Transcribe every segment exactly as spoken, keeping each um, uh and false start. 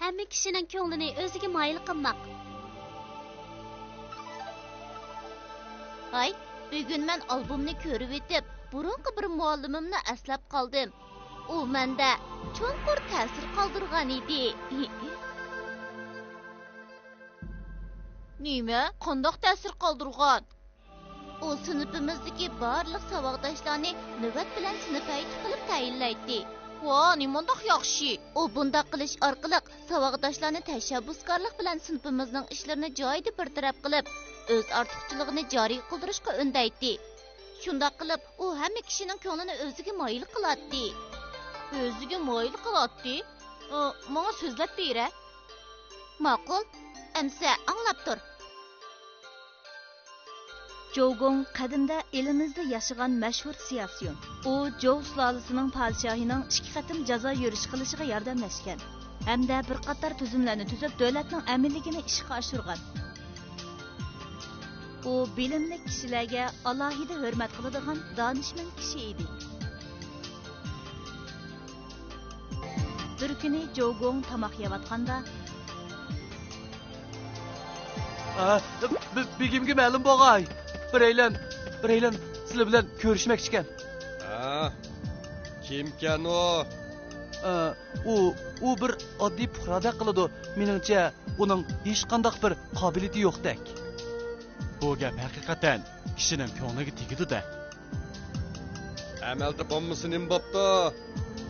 ھەممە كىشىنىڭ كۆڭلىنى ئۆزىگە مايىل قىلماق. ھاي، بۈگۈن مەن ئالبومنى كۆرۈۋېتىپ، بۇرۇنقى بىر مۇئەللىمىمنى ئەسلەپ قالدىم. ئۇ مەندە چوڭقۇر تەسىر قالدۇرغان ئىدى. نېمە؟ قانداق تەسىر قالدۇرغان؟ ئۇ سىنىپىمىزدىكى بارلىق ساۋاقداشلارنى نۆۋەت بىلەن سىنىپ ھەيئىتى قىلىپ تەيىنلەيتتى. ۋا، نېمانداق ياخشى! ئۇ بۇنداق قىلىش ئارقىلىق ساۋاقداشلارنى تەشەببۇسكارلىق بىلەن سىنىپىمىزنىڭ ئىشلىرىنى جايىدا بىر تەرەپ قىلىپ، ئۆز ئارتۇقچىلىقىنى جارى قىلدۇرۇشقا ئۈندەيتتى. شۇنداق قىلىپ، ئۇ ھەممە كىشىنىڭ كۆڭلىنى ئۆزىگە مايىل قىلاتتى. ئۆزىگە مايىل قىلاتتى؟ ئى، ماڭا سۆزلەپ بېرە. ماقۇل، ئەمسە ئاڭلاپ تۇر. جوۋگوڭ قەدىمدە ئېلىمىزدە ياشىغان مەشھۇر سىياسىيون. ئۇ جوۋ سۇلالىسىنىڭ پادىشاھىنىڭ ئىككى قېتىم جازا يۈرۈش قىلىشىغا ياردەملەشكەن ھەمدە بىر قاتار تۈزۈملەرنى تۈزۈپ، دۆلەتنىڭ ئەمىنلىكىنى ئىشقا ئاشۇرغان. ئۇ بىلىملىك كىشىلەرگە ئالاھىدە ھۆرمەت قىلىدىغان دانىشمەن كىشى ئىدى. بىر كۈنى جوۋگوڭ تاماق يەۋاتقاندا، ئا، بې-، بېگىمگە مەلۇم بولغاي. بىرەيلەن، بىرەيلەن سىلەر بىلەن كۆرۈشمەكچىكەن. ھە؟ كىمكەن ئۇ؟ ئا، ئۇ، ئۇ بىر ئاددىي پۇقرادەك قىلىدۇ. مېنىڭچە، ئۇنىڭ ھېچقانداق بىر قابىلىيىتى يوقتەك. بۇ گەپ ھەقىقەتەن كىشىنىڭ كۆڭلىگە تېگىدۇ-دە. ئەمەلدە بولمىسا نېمە بوپتۇ؟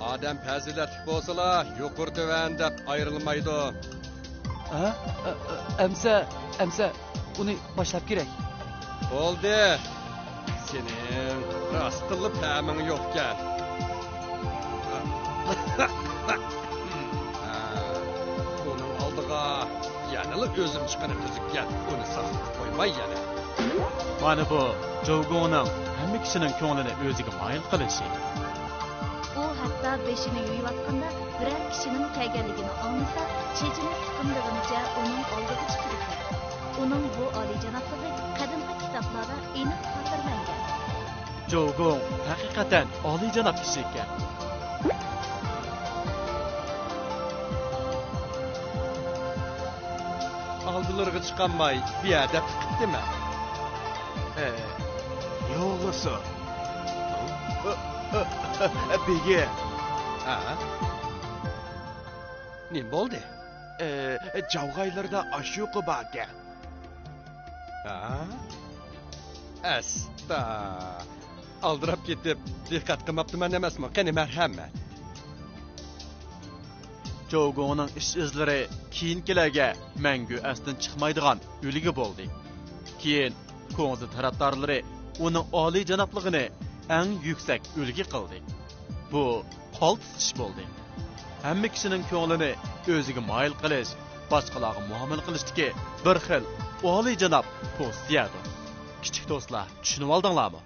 ئادەم پەزىلەتلىك بولسىلا، يۇقىرى تۆۋەن دەپ ئايرىلمايدۇ. ھە؟ ئە-، ئە-، ئەمسە، ئەمسە ئۇنى باشلاپ كېرەي. بولدى. سېنىڭ راستتىنلا پەمىڭ يوقكەن. ھە، ئۇنىڭ ئالدىغا يەنىلا ئۆزۈم چىققىنى تۈزۈككەن، ئۇنى ساقلىتىپ قويماي يەنە. مانا بۇ جوۋگوڭنىڭ ھەممە كىشىنىڭ كۆڭلىنى ئۆزىگە مايىل قىلىشى. ئۇ ھەتتا بېشىنى يۇيۇۋاتقاندا، بىرەر كىشىنىڭ كەلگەنلىكىنى ئاڭلىسا، چېچىنى سىقىمدىغىنىچە ئۇنىڭ ئالدىغا چىقىدىكەن. ئۇنىڭ بۇ ئالىيجانابلىقى قەدىمكى كىتابلاردا ئېنىق خاتىرىلەنگەن. جوۋگوڭ ھەقىقەتەن ئالىيجاناب كىشى ئىكەن. ئالدىلىرىغا چىقالماي بىئەدەپلىك قىپتىمەن. ئە، يوغىسۇ. بېگى. ھە؟ نېمە بولدى؟ ئە، جاۋغايلىرىدا ئاشۇ يۇقى باركەن. ھە؟ ئەستا. ئالدىراپ كېتىپ، دىققەت قىلماپتىمەن ئەمەسمۇ؟ قېنى، مەرھەمەت. جوۋگوڭنىڭ ئىش-ئىزلىرى كېيىنكىلەرگە مەڭگۈ ئەستىن چىقمايدىغان ئۈلگە بولدى. كېيىن كۇڭزى تەرەپدارلىرى ئۇنىڭ ئالىيجانابلىقىنى ئەڭ يۈكسەك ئۈلگە قىلدى. بۇ قالتىس ئىش بولدى. ھەممە كىشىنىڭ كۆڭلىنى ئۆزىگە مايىل قىلىش، باشقىلارغا مۇئامىلە قىلىشتىكى بىر خىل ئالىيجاناب پوزىتسىيەدۇر. كىچىك دوستلار، چۈشىنىۋالدىڭلارمۇ؟